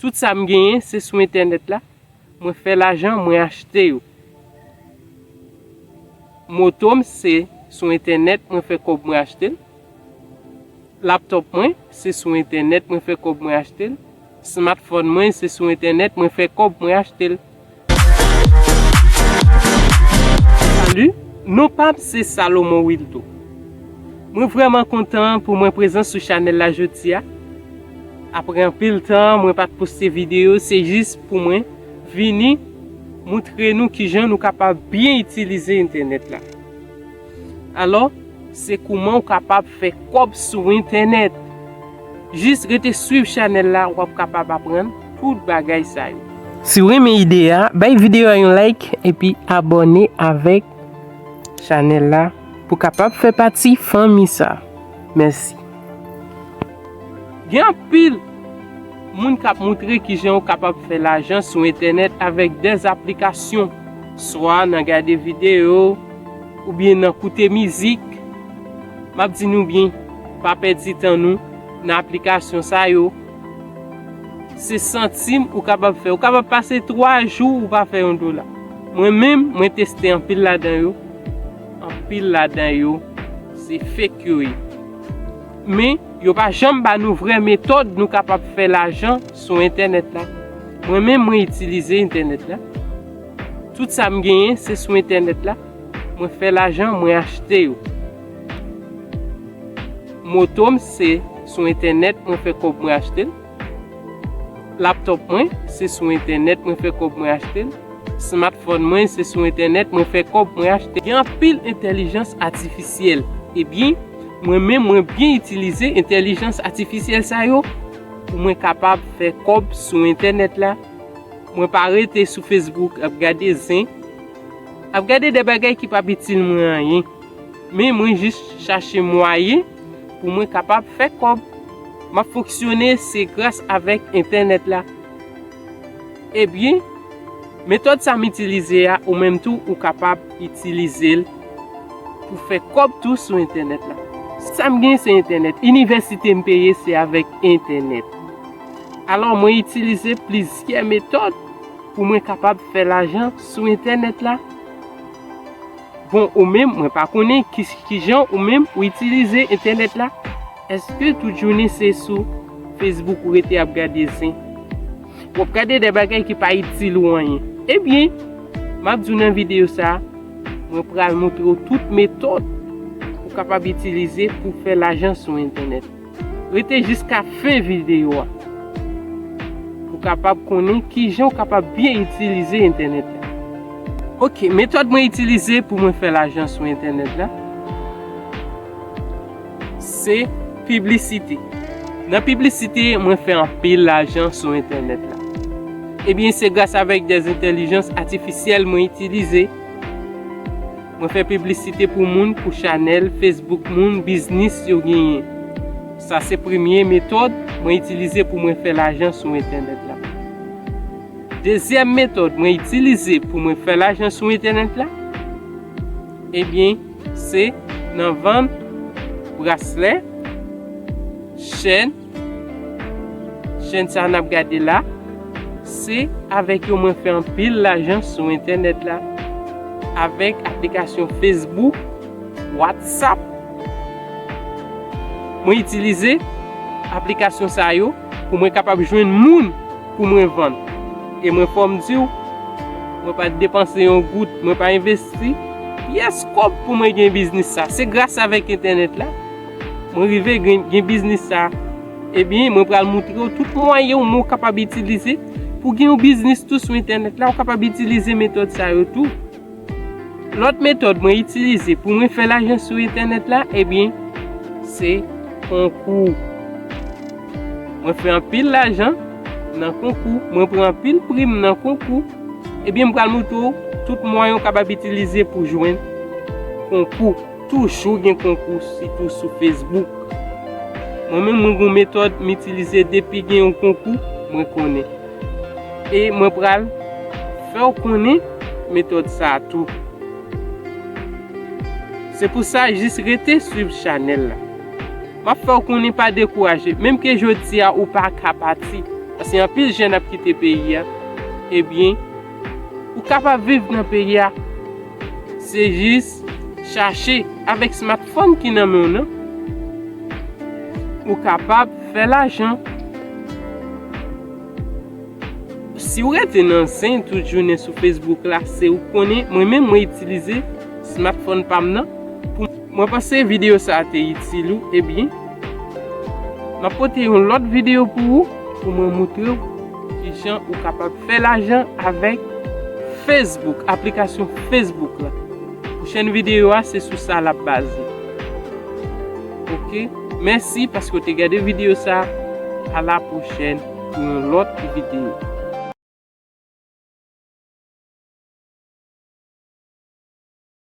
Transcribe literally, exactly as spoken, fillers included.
Tout sa m genyen, se sou entènèt la. Mwen fè lajan, mwen achte yo. Moto m, se sou entènèt, mwen fè kòb, mwen achte l. Laptòp mwen, se sou entènèt, mwen fè kòb, mwen achte l. Smartphone mwen, se sou entènèt, mwen fè kòb, mwen achte l. Salut, non pa m se Salomon Wildo. Mwen vrèman kontan pou mwen prezan sou chanèl la jodi a. Apre anpil tan, mwen pa t poste videyo, se jis pou mwen vini moutre nou kijan nou kapab byen itilize entènèt la. Alò, se kouman w kapab fè kòb sou entènèt. Jis rete swiv chanèl la, w ap kapab aprann tout bagay sa yo. Si w renmen ide a, bay videyo a yon like epi abòne avèk chanèl la pou kapab fè pati fanmi sa. Mèsi. Gen anpil moun k ap moutre kijan w kapab fè lajan sou entènèt avèk dè aplikasyon, swa nan gade videyo oubyen nan koute mizik. M ap di nou byen, pa pèdi tan nou nan aplikasyon sa yo. Se santim ou kapab fè. Ou kapab pase twa jou ou pa fè yon dola. Mwen menm, mwen teste anpil ladan yo. Anpil ladan yo, se fake yo ye. Men, yo pa janm ba nou vrè metòd nou kapab fè lajan sou entènèt la. Mwen menm, mwen itilize entènèt la. Tout sa m genyen, se sou entènèt la. Mwen fè lajan, mwen achte yo. Moto m, se sou entènèt, mwen fè kòb, mwen achte l. Laptòp mwen, se sou entènèt, mwen fè kòb, mwen achte l. Smartphone mwen, se sou entènèt, mwen fè kòb, mwen achte. Gen anpil entèlijans atifisyèl. Ebyen, mwen menm, mwen byen itilize entèlijans atifisyèl sa yo pou mwen kapab fè kòb sou entènèt la. Mwen pa rete sou Facebook ap gade zen, ap gade de bagay ki p ap itil mwen anyen. Men mwen jis chache mwayen pou mwen kapab fè kòb. M ap fonksyone se gras avèk entènèt la. Ebyen, metòd sa m itilize a, ou menm tou, ou kapab itilize l pou fè kòb tou sou entènèt la. Sa m gen se entènèt. Inivèsite m peye se avèk entènèt. Alò, mwen itilize plizyè metòd pou mwen kapab fè lajan sou entènèt la. Bon, ou menm, mwen pa konnen ki, kijan ou menm ou itilize entènèt la. Èske tout jounen se sou Facebook ou rete ap gade zen? W ap gade de bagay ki pa itil ou anyen. Ebyen, m ap di w nan videyo sa a, mwen pral montre w tout metòd ou kapab itilize pou fè lajan sou entènèt. Rete jiska fen videyo a pou w kapab konnen kijan w kapab byen itilize entènèt la. Oke, metòd mwen itilize pou mwen fè lajan sou entènèt la, se piblisite. Nan piblisite, mwen fè anpil lajan sou entènèt la. Ebyen, se gras avèk dè entèlijans atifisyèl mwen itilize. Mwen fè piblisite pou moun, pou chanèl Facebook moun, biznis yo genyen. Sa se premye metòd mwen itilize pou mwen fè lajan sou entènèt la. Dezyèm metòd mwen itilize pou mwen fè lajan sou entènèt la, ebyen, se nan vann braslè, chèn, chèn sa n ap gade la, se avèk yo mwen fè anpil lajan sou entènèt la, avèk aplikasyon Facebook, WhatsApp. Mwen itilize aplikasyon sa yo pou mwen kapab jwenn moun pou mwen vann. E mwen fò m di w, mwen pa depanse yon goud, mwen pa envesti pyès kòb pou mwen gen biznis sa. Se gras avèk entènèt la, mwen rive gen, gen biznis sa. Ebyen, mwen pral moutre w tout mwayen ou mwen kapab itilize pou gen yon biznis tou sou entènèt la. Ou kapab itilize metòd sa yo tou. Lòt metòd mwen itilize pou mwen fè lajan sou entènèt la, ebyen, se konkou. Mwen fè anpil lajan nan konkou, mwen pran anpil prim nan konkou. Ebyen, m pral moutre w tout mwayen w kapab itilize pou jwenn konkou. Toujou gen konkou, sitou sou Facebook. Mwen menm, mwen gon metòd m itilize depi gen yon konkou, mwen konnen. E mwen pral fè w konnen metòd sa a tou. Se pou sa, jis rete swiv chanèl la. M ap fè w konnen pa dekouraje. Menm ke jodi a ou pa ka pati, Paske anpil jèn ap kite peyi a. Ebyen, ou kapab viv nan peyi a. Se jis chache avèk smartphone ki nan men w nan. Ou kapab fè lajan. Si w rete nan zen tout jounen sou Facebook la, se ou konnen, mwen menm mwen itilize smartphone pa m nan. Pou mwen panse videyo sa a te itil ou, ebyen, m ap pote yon lòt videyo pou ou, pou mwen moutre w kijan ou kapab fè lajan avèk Facebook, aplikasyon Facebook la. Pwochèn videyo a, se sou sa l ap baze. Oke? Mèsi paske w te gade videyo sa a. A la pwochèn pou yon lòt videyo.